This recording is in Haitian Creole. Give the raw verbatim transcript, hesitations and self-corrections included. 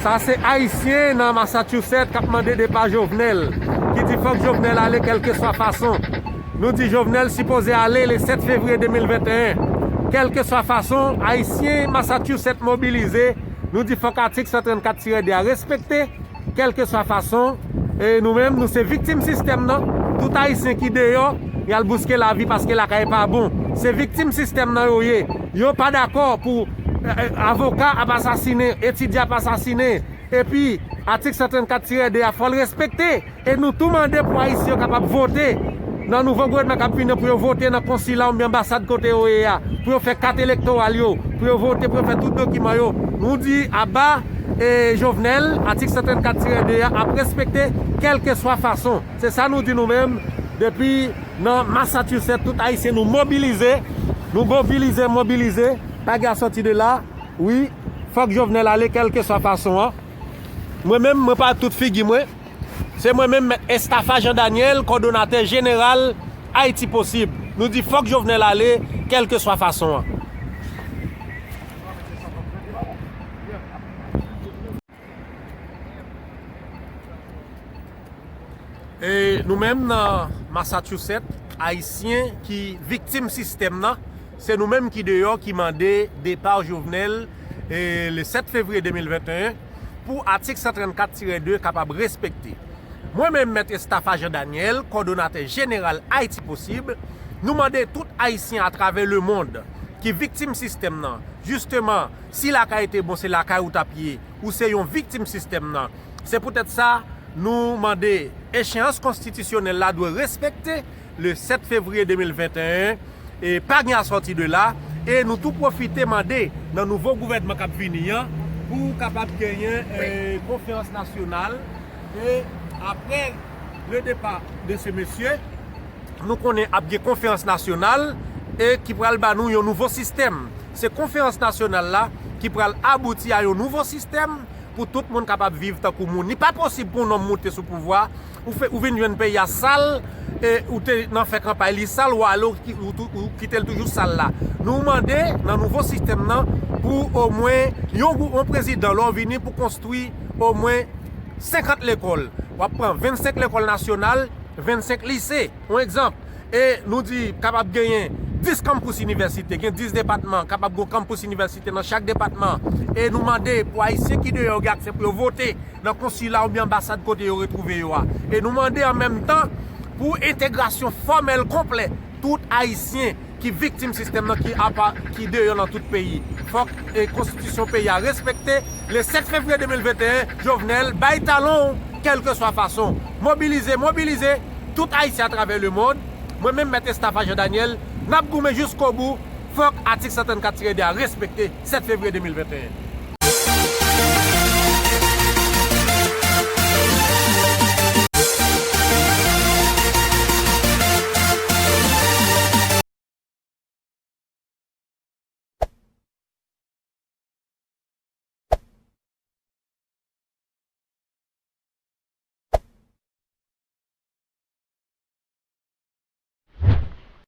Sa se Ayisyen nan Massachusetts k ap mande depa Jovenel, ki di fòk Jovenel ale kèlkeswa fason. Nou di Jovenel sipoze ale le sèt fevriye de mil venteyen. Kèlkeswa fason, Ayisyen Massachusetts mobilize. Nou di fòk atik san trannkat tirè de a respekte. Kèlkeswa fason, e nou menm, nou se viktim sistèm nan. Tout Ayisyen ki deyò, y al bouske lavi paske lakay pa bon. Se viktim sistèm nan yo ye. Yo pa dakò pou, e, e, avoka ap asasinen, etidyan ap asasinen. Epi, atik san trannkat tirè de a, fò l respekte. E nou tou mande pou Ayisyen yo kapab vote nan nouvo gouvènman k ap vini an, pou yo vote nan konsila oubyen anbasad kote yo ye a, pou yo fè kat elektoral yo, pou yo vote, pou yo fè tout dokiman yo. Nou di aba, e, Jovenel, atik san trannkat tirè de a ap respekte kèlkeswa fason. Se sa nou di nou menm, depi nan Massachusetts, tout Ayisyen nou mobilize, nou mobilize, mobilize, pa gen sòti de la, wi, fòk Jovenel ale kèlkeswa fason an. Mwen menm, mwen pa tout figi mwen. Se mwen menm, Mèt Estafa Jean Daniel, kòdonatè jeneral Ayiti Posib. Nou di fòk Jovenel ale, kèlkeswa fason an. E nou menm nan Massachusetts, Ayisyen ki viktim sistèm nan, se nou menm ki deyò ki mande depa Jovenel, e, le sèt fevriye de mil venteyen, pou atik san trannkat tirè de kapab respekte. Mwen menm, Mèt Estafa Jean Daniel, kòdonatè jeneral Ayiti Posib, nou mande tout Ayisyen atravè lemonn ki viktim sistèm nan, jisteman, si lakay te bon, se lakay ou t ap ye, ou se yon viktim sistèm nan. Se poutèt sa, nou mande echeyans konstitisyonèl la dwe respekte le sèt fevriye de mil venteyen, e pa gen asòti de la, e nou tou pwofite mande nan nouvo gouvènman k ap vini an pou kapab genyen, e, konferans nasyonal, e apre le depa de se mesye, nou konnen ap gen konferans nasyonal e ki pral ba nou yon nouvo sistèm. Se konferans nasyonal la ki pral abouti a yon nouvo sistèm pou tout moun kapab viv tankou moun. Li pa posib pou yon nonm moute sou pouvwa, ou fè, ou vin jwenn peyi a sal, e ou te nan fè kanpay li sal, ou ale, ou ki-, ou tou-, ou kite l toujou sal la. Nou mande nan nouvo sistèm nan pou omwen yon gwou-, yon prezidan lè w vini pou konstwi omwen senkant lekòl. W ap pran vennsenk lekòl nasyonal, vennsenk lise. Yon egzanp, e nou di kapab genyen dis kanpis inivèsite, gen dis depatman, kapab gen yon kanpis inivèsite nan chak depatman. E nou mande pou Ayisyen ki deyò gen aksè pou yo vote nan konsila oubyen anbasad kote yo retwouve yo a. E nou mande an menm tan pou entegrasyon fòmèl konplè tout Ayisyen ki viktim sistèm nan, ki apa, ki deyò nan tout peyi. Fòk, e, konstitisyon peyi a respekte. Le sèt fevriye de mil venteyen, Jovenel, bay talon w, kèlkeswa fason. Mobilize, mobilize, tout Ayisyen atravè lemonn. Mwen menm, Mèt Estafa Jean Daniel, n ap goumen jiskobou. Fòk atik san trannkat tirè de a respekte, sèt fevriye de mil venteyen.